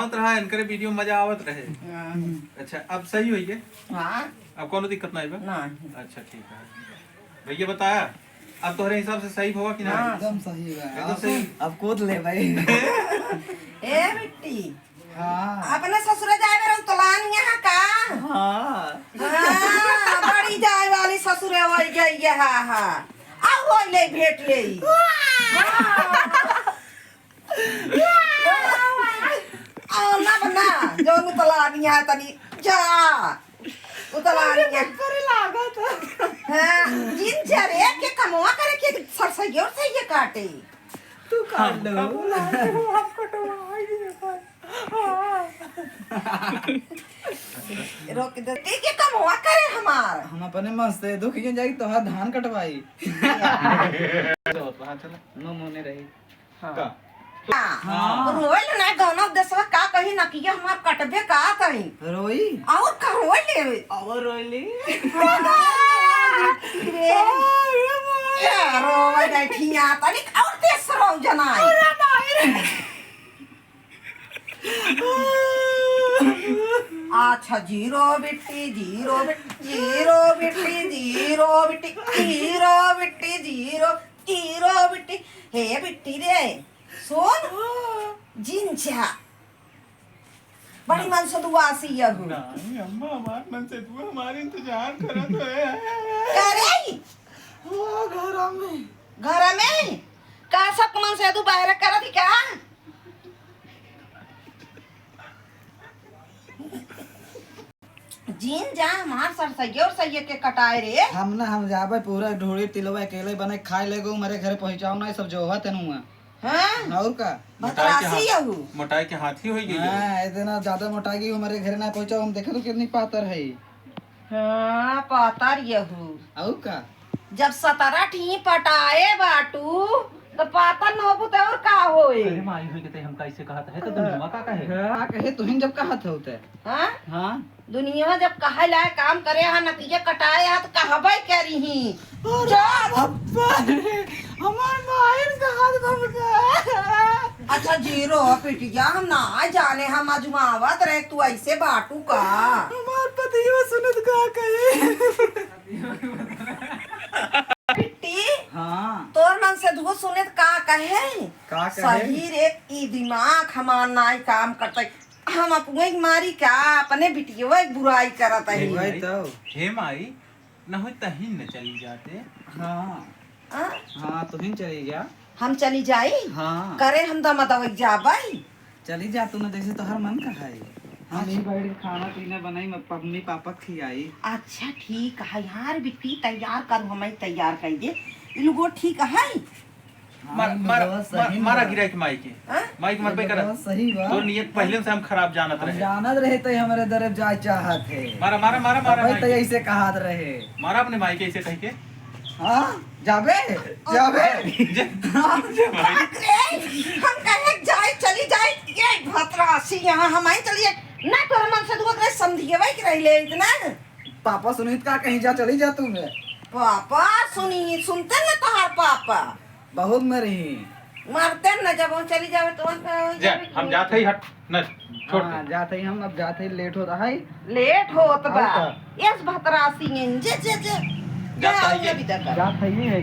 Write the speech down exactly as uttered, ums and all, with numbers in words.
आवत रहा, इनकरे वीडियो में मजा आवत रहे। हाँ। अच्छा, अब सही होइगे? हाँ। अब कौनो दिक्कत नाहीं बा? नाहीं। अच्छा, ठीक है। भैया बताया, अब तोहरे हिसाब से सही भवा कि नाहीं? हाँ। एकदम सही बा। एकदम सही। अब कूद ले भाई। ए बिट्टी, हाँ। अपने ससुरे जाए में रहू तलान यहाँ का? हाँ। हाँ, बड़ी जाए वाली ससुरे होइ गई है, हाँ, हाँ। अब होइ ले, भेंट ले। हाँ। आ, ना बना, जौन उतलानी है तनी, जा। उतलानी है। अरे, पर लागत। हाँ, जिन जरे के कमवा करे के सरसैयो से ये काटे। तू काट लो। हम कटवाई दे। रोक दे। के कमवा करे हमार। हम अपने मन से दुखी हो जाई, तोहार धान कटवाई। चलो, हाँ, चलो। नो मोने रही। हाँ। का? हाँ। हाँ। रोइल ना गौना देसवा का कही ना कि ये हमार कटबे का तई। रोई? और का रोइले? और रोइले? रे। क्या रोवे बैठी यहाँ तनिक और तेज से रो जनाई। अरे माई रे। अच्छा, जीरो बिट्टी, जीरो बिट्टी, जीरो बिट्टी, जीरो बिट्टी, जीरो बिट्टी, जीरो, जीरो बिट्टी। हे बिट्टी रे, सुन, जिंजा। बड़ी मन से दुआ सी अहू। नहीं, अम्मा, हमार मन से दुआ, हमार इंतजार करत है। करे? वो घर में। घर में? का सब मन से तू बाहर करत ही का? जीन जा हमार सरसैया और सैया के कटाए रे। हम ना, हम जाबे पूरा ढोड़ी तिलवा अकेले बने खाए लेगो, मरे घरे पहुँचाओ ना, सब जो होत है नुआ। हाँ? और का? मोटाई के भतरासी हाथ-, यहू। मोटाई के हाथी होई गई है। हाँ, इतना ज्यादा मोटा गई, हमारे घरे ना पहुँचाओ, हम देखे तो कितनी पातर है। हाँ, पातर यहू। और का? जब सतरह ठी पटाए बाटू, तो पातर न होबू तो और का होई? अरे माई होई के ते हम कैसे कहत है, तो दुनिया का कहे? हाँ, कहे तुहिन जब कहत हो ते। हाँ? हाँ। दुनिया जब कहे लायक काम करे हा, नतीजे कटाए हा, तो कहबे करी ही। अरे जा। बाप रे, हमार माहिर का हाथ बम गया। अच्छा, जीरो पिटिया, हम ना जाने, हम अजमावत रहे, तू ऐसे बाटू का? हमार पतियो सुनत का कहे? पिट्टी, हाँ। तोर मन से दुगो सुने त का कहे? का कहे? सही रे, ई दिमाग हमार नाई काम करतई। हम अपने मारी का अपने बिटियवा के बुराई करत हई। वही तो। हे माई, न होई तहिन न चली जाते। हाँ। आ? हाँ, तुहिन चली जा। हम चली जाई? हाँ। करे हम दमा दवई जाबई? चली जा तू न, जैसे तोहर मन कहाई। हम ही बैठ के खाना पीना बनाई, मैं मम्मी पापा के खियाई। अच्छा, ठीक है यार, बिट्टी तैयार कर, हम ही तैयार कर दे। इ लोगो ठीक है? हाँ, मार, इन मार, लोगवा मार, सही मारा बा। गिरा के माई के। हाँ? माई के मरबे करत। सही बा। तोर नियत पहिले से हम खराब जानत हम रहे। जानत रहे तो हमरे दरे जाए चाहत है। मारा, मारा, मारा, मारा तबे माई तो के। ऐसे कहत रहे। मारा अपने माई के ऐसे कह के। हाँ, जाबे, जाबे। जे, हाँ, जे माई। बाप रे, हम कहे जाए, चली जाए, ये भतरासी यहाँ हम आई चली जाए। ना तोर मन से दुआ करे समझिए भाई कि रही ले इतना। पापा सुनित का कहीं जा, चली जा तू बे। पापा सुनी, सुनते न तोहार पापा। बहुत मरी। मरते न जब हम चली जावे तो हम का हो जा, जावे कि हम नहीं? जात हई, हट, न, छोड़ हाँ, दे। जात हई हम, अब जात हई, लेट होत है। लेट होत बा। और का? यस भतरासी इंजे, जे, जे। जात जा, हई आउए के? विदा कर। जात हई, यही है।